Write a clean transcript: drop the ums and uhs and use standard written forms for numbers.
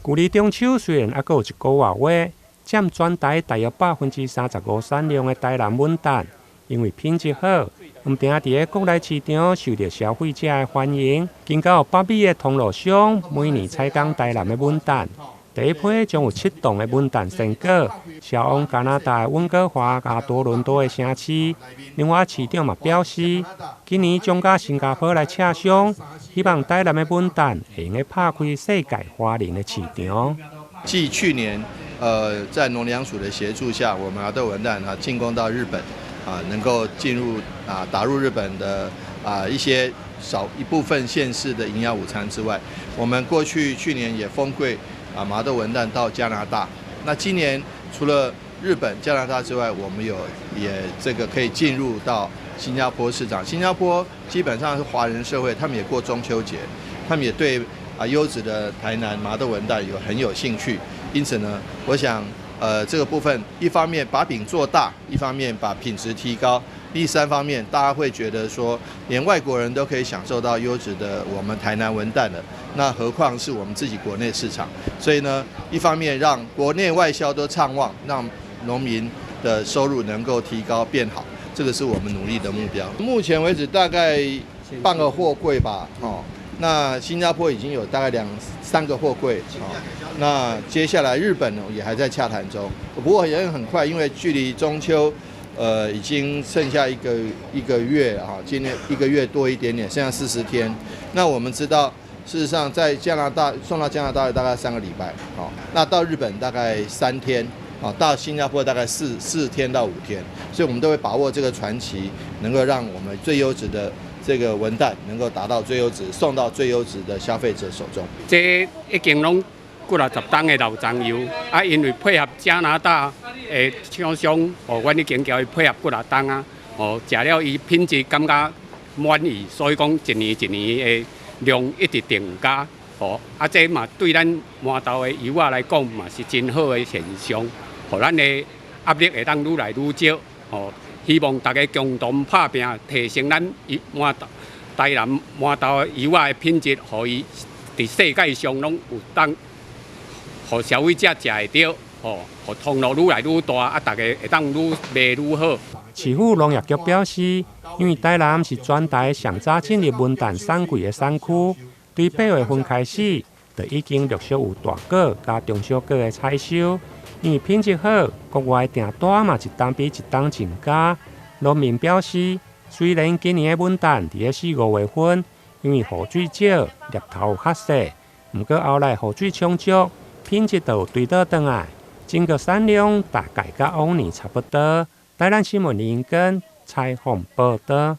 距離中秋雖然猶閣有一個外月，佔全台大約35%產量的台南文旦，因為品質好，毋定佇咧國內市場受著消費者的歡迎。經過北美的通路商每年採購台南的文旦，第一批將有7噸的文旦鮮果銷往加拿大溫哥華佮多倫多的城市。另外，市長嘛表示，今年將佮新加坡來洽商，希望台南的文旦會用得拍開世界華人的市場。繼去年，在農糧署的協助下，我們麻豆文旦啊進攻到日本，啊，能夠進入啊打入日本的啊一些少一部分縣市的營養午餐之外，我們過去去年也封櫃啊麻豆文旦到加拿大。那今年除了日本、加拿大之外，我們有也這個可以進入到新加坡市場。新加坡基本上是華人社會，他們也過中秋節，他們也對啊優質的台南麻豆文旦有很有興趣。因此呢，我想，這個部分一方面把餅做大，一方面把品質提高，第三方面大家會覺得說，連外國人都可以享受到優質的我們台南文旦了，那何況是我們自己國內市場？所以呢，一方面讓國內外銷都暢旺，讓農民的收入能夠提高變好，這個是我們努力的目標。目前為止大概半個貨櫃吧，哦。那新加坡已經有大概兩三個貨櫃，哦，那接下來日本呢也還在洽談中，不過也很快，因為距離中秋，已經剩下一個月啊，今天一個月多一點點，剩下40天。那我們知道，事實上在加拿大送到加拿大大概3個禮拜，哦，那到日本大概3天，啊，到新加坡大概4天到5天，所以我們都會把握這個船期，能夠讓我們最優質的這個文旦能夠達到最優質，送到最優質的消費者手中。這已經攏幾若十噸的老欉油，啊，因為配合加拿大的廠商，哦，阮已經共伊配合幾若噸啊，哦，食了伊品質感覺滿意，所以講一年一年的量一直增加，哦，啊，這嘛對咱麻豆的油仔來講嘛是真好的現象，予咱的壓力會當愈來愈少，哦。希望大家共同拍拚，提升咱麻豆台南麻豆油仔的品質，予伊佇世界上攏有當，予消費者食會著，吼，予通路愈來愈大，啊，大家會當愈賣愈好。市府農業局表示，因為台南是全台上早進入文旦產季的產區，對8月份開始，就已經陸續有大果佮中小果的採收。因為品質好，國外訂單嘛一冬比一冬增加。農民表示，雖然今年的文旦佇咧四五月份，因為雨水少，粒頭有較細，毋過後來雨水充足，品質就有追倒轉來，整個產量大概佮往年差不多。台南新聞林根採訪報導。